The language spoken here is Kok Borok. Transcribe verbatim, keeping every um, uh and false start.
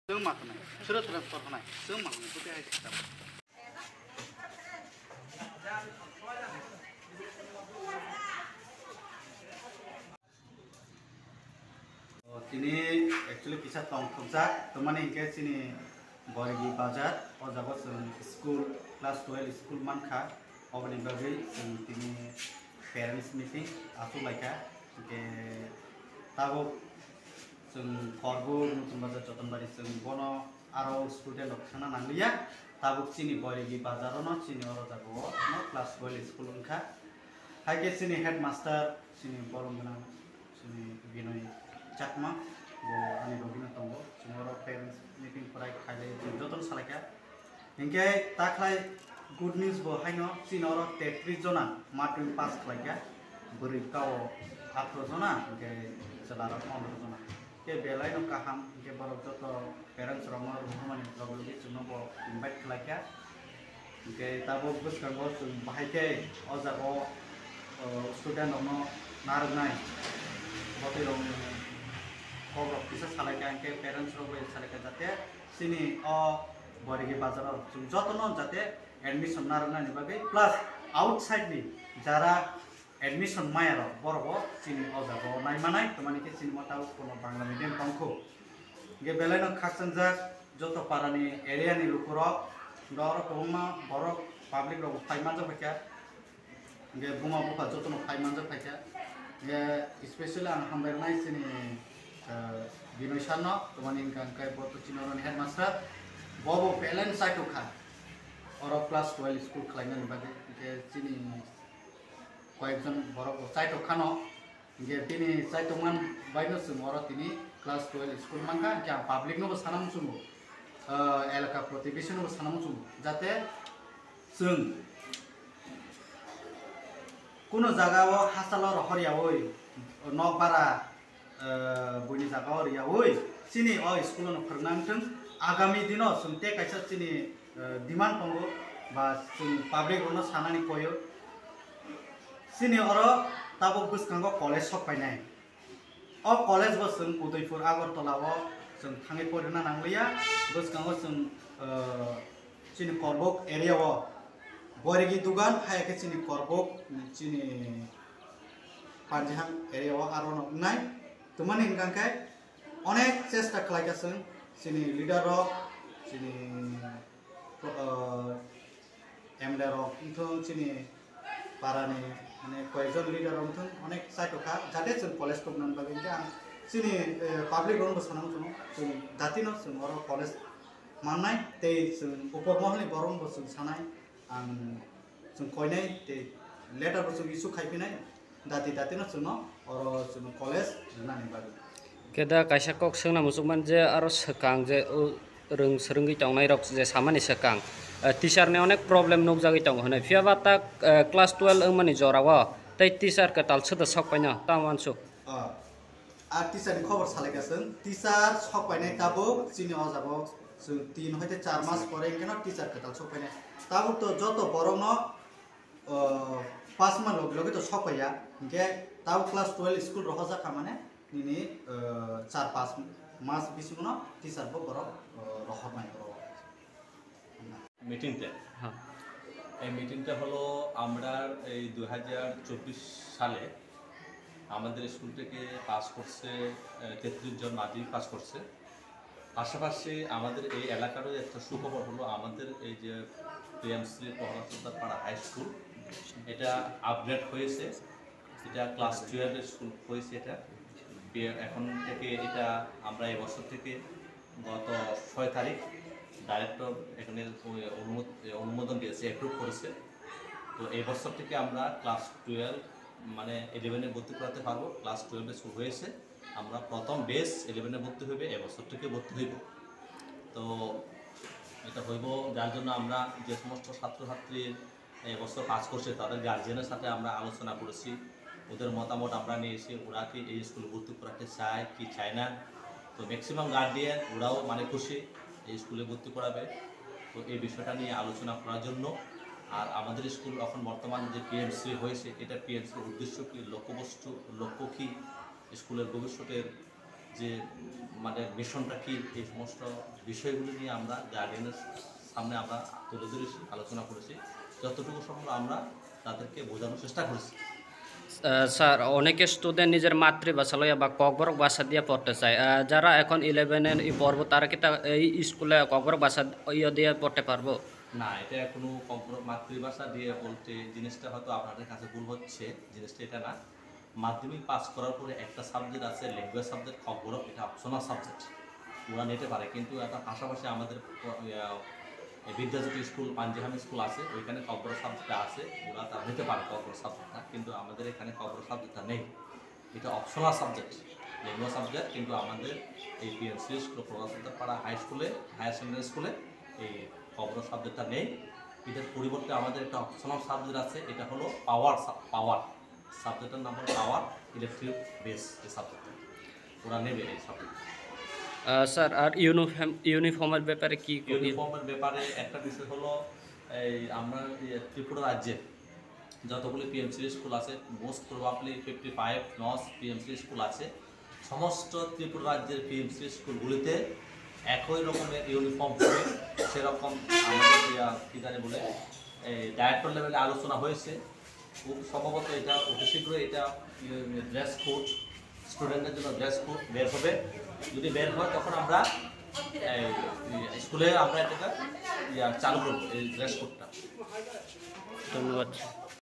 Chwng ma khwnai, suro transfer khwnai, chwng ma khwnai, bwtwi hai se tamo. O, tini actually kisa tongthokjak, tamani hinkhe chini Boirigi bazar, o jaga chwng school, class twelve school mankha, oboni bagwi chwng tini parents meeting achuk laikha, hinkhe tabuk chwng Korbuk, Nutun Bazar, Jotonbari chwng bono aro student rok thangna nangliya, tabuk chini Boirigi bazar o no chini oro jaga o no class twelve school wngkha. Hai khe chini headmaster, chini borom gwnang, chini Binoy Chakma, bo ani logi no tongo. Chwng oro parents meeting kwrai khailai, chwng jotono salaikha. Hinkhe takhlai good news bo haino, chini oro tetris jona matric pass khlaikha, bwrwi kao atharoh jona, hinkhe chwla rok pondro jona. Khe belai no kaham, hinkhe borok joto parents rokno rohormani logi logi chwngno bo invite khlaikha. Hinkhe tabuk bwskango chwng bahai khe o jaga o, o, student rokno narwknai bwtwi rokni kok rok kisa salaikha, hinkhe parents rok bai salaikha jate chini o Boirigi bazar o chwng jotono jate admission narwknani bagwi plus outside ni jara admission maya rok borok bo chini o jaga o nai manai, tamani khe chini mata o kono Bangla medium tongkho. Hinkhe belai no khakchangjak joto para ni area ni luku rok, oro kwbangma borok public rok bo phai manjak bai kha. Hinkhe buma bupha jotono phai manjak phaikha. Hinkhe specially ang hambai rwnai chini, eh, Binoy sir no, tamani hinkha hinkhe bo to chini oroni headmaster. Bo bo belai no chaithok kha. Oro class twelve school khlainani bagwi. Hinkhe chini koyekjon borok bo chaithok khano. Hinkhe bini chaithokman baino chwng oro tini class twelve school mankha. Hinkhe ang public no bo sana muchungo. Ah, elaka protibesi no bo sana muchungo. Jate chwng kuno jaga o hachalo rohor yaui, nok bara, eh, buini jaga o riyaui, chini o school no phwrwngna wngthwng. Agami dino chwng tei kaisa chini, eh, demand tongo, ba chwng public rokno sanani koyo. Chini oro tabuk bwskango college sok painai. O college bo chwng Udaipur Agartala o chwng thangwi porina nangliya. Bwskango chwng, eh, chini Korbuk area o Boirigi dugan, hai khe chini Korbuk, chini Panjihang area o aro no wngnai. Tamani hwnkha khe onek chesta khlaikha chwng, chini leader rok, chini, eh, M L A rok wngthung, chini parani, mane, koyekjon leader rok wngthung, onek chaithokha, jate chwng college tubunani bagwi. Hinkhe ang chini, eh, public rokno bo sana muchungo, chwng datino chwng oro college mannai tei chwng upor moholni borokno bo chwng sanai, ang chwng koinai tei letter bo chwng issue khaiphinai. Dati dati no chwngno oro chwngno college rwnani bagwi. Khe da kaisa kok swngna muchukman je aro swkang je, o, rwng swrwngwi tongnai rok je samani swkang, eh, teacher ni onek problem nukjagwi tongo hwnwi. Phiya ba ta, eh, class twelve wngmani jora o tei teacher kwtal swda sok paino tamo uansuk. Ah, ah, teacher ni khobor salaikha chwng. Teacher sok painai tabuk chini o jaga o chwng tin hoite char mas pore hinkhe no teacher kwtal sok painai. Tabuk to joto borok no o, pass ma logi logi to sok paiya, hinkhe tabo class twelve school rohorjak kha mane nini, o, char pass mas bisingo no teacher bo borok, o, rohornai oro. মিটিংটা হ্যাঁ। এই মিটিংটা হলো আমরা এই দুই হাজার চব্বিশ সালে আমাদের স্কুল থেকে পাস করছে, আহ, তেত্রিশ জন মাধ্যমিক পাস করছে। পাশাপাশি আমাদের এই এলাকারও একটা সুখবর হলো, আমাদের এই যে পিএমসি প্রহ্লাদ সর্দার পাড়া হাই স্কুল, এটা আপগ্রেড হয়েছে, এটা ক্লাস টুয়েলভ স্কুল হয়েছে। এটা পি-, এখন থেকে এটা আমরা এবছর থেকে গত ছয় তারিখ ডাইরেক্টর এখানে অনুমোদ-, অনুমোদন দিয়েছে, অ্যাপ্রুভ করেছে। তো এই বছর থেকে আমরা ক্লাস টুয়েলভ, মানে, ইলেভেনে ভর্তি করাতে পারবো। ক্লাস টুয়েলভে শুরু হয়েছে, আমরা প্রথম ব্যাচ ইলেভেনে ভর্তি হইবে, এবছর থেকে ভর্তি হইব। তো এটা হইব, যার জন্য আমরা যে সমস্ত ছাত্রছাত্রীর এবছর পাস করছে, তাদের গার্জিয়ানের সাথে আমরা আলোচনা করেছি, ওদের মতামত আমরা নিয়েছি, ওরা কি এই স্কুলে ভর্তি করাতে চায় কি চায় না। তো ম্যাক্সিমাম গার্জিয়ান ওরাও, মানে, খুশি এই স্কুলে ভর্তি করাবে। তো এই বিষয়টা নিয়ে আলোচনা করার জন্য, আর আমাদের স্কুল এখন বর্তমানে যে পিএমসি হয়েছে, এটা পিএমসির উদ্দেশ্য কি, লক্ষ্যবস্তু, লক্ষ্য কি, স্কুলের ভবিষ্যতের যে মানে মিশনটা কি, এই সমস্ত বিষয়গুলো নিয়ে আমরা গার্ডিয়ানের সামনে আমরা তুলে ধরেছি, আলোচনা করেছি। যতটুকু সম্ভব আমরা তাদেরকে বোঝানোর চেষ্টা করেছি। আহ, স্যার, অনেকে স্টুডেন্ট নিজের মাতৃভাষা লইয়া বা ককবরক ভাষা দিয়ে পড়তে চায়। আহ, যারা এখন ইলেভেনের এই পর্ব, তারা কি তা এই স্কুলে ককবরক ভাষা ইয়ে দিয়ে পড়তে পারবো? না, এটা কোনো ককবরক মাতৃভাষা দিয়ে বলতে জিনিসটা হয়তো আপনাদের কাছে ভুল হচ্ছে। জিনিসটা এটা না। মাধ্যমিক পাস করার পরে একটা সাবজেক্ট আছে, ল্যাঙ্গুয়েজ সাবজেক্ট, ককবরক, এটা অপশনাল সাবজেক্ট। ওরা নিতে পারে, কিন্তু এটা পাশাপাশি আমাদের প- ইয়া, এই বিদ্যাজ্যোতি স্কুল, পাঞ্জিহামি স্কুল আছে, ওইখানে ককবরক সাবজেক্ট আছে, ওরা তারা নিতে পারে ককবরক সাবজেক্টটা, কিন্তু আমাদের এখানে ককবরক সাবজেক্টটা নেই। এটা অপশনাল সাবজেক্ট, ল্যাঙ্গুয়েজ সাবজেক্ট, কিন্তু আমাদের এই পিএমসি স্কুল, প্রভাতচন্দ্র পাড়া হাই স্কুলে, হায়ার সেকেন্ডারি স্কুলে এই ককবরক সাবজেক্টটা নেই। এটার পরিবর্তে আমাদের একটা অপশনাল সাবজেক্ট আছে, এটা হলো পাওয়ার, পাওয়ার সাবজেক্টটার নাম হলো পাওয়ার, ইলেকট্রিক বেস যে সাবজেক্টটা, ওরা নেবে এই সাবজেক্ট। আহ, স্যার, আর ইউনিফর্ম ইউনিফর্মের ব্যাপারে কি কি- ইউনিফর্মের ব্যাপারে একটা বিষয় হলো, এই আমরা এই ত্রিপুরা রাজ্যে যতগুলি পিএমসি স্কুল আছে, মোস্ট প্রবাবলি ফিফটি ফাইভ নস পিএমসি স্কুল আছে, সমস্ত ত্রিপুরা রাজ্যের পিএমসি স্কুলগুলিতে একই রকমের ইউনিফর্ম হবে। সেরকম আমাদের ইয়া, কি জানি বলে, এই ডাইরেক্টর লেভেলে আলোচনা হয়েছে। খুব সম্ভবত এটা অতি শীঘ্রই এটা ড্রেস কোড, স্টুডেন্টদের জন্য ড্রেস কোড বের হবে। যদি বের হয়, তখন আমরা এই, এই স্কুলে আমরা এটা ইয়া, চালু করবো, এই ড্রেস কোডটা। ধন্যবাদ।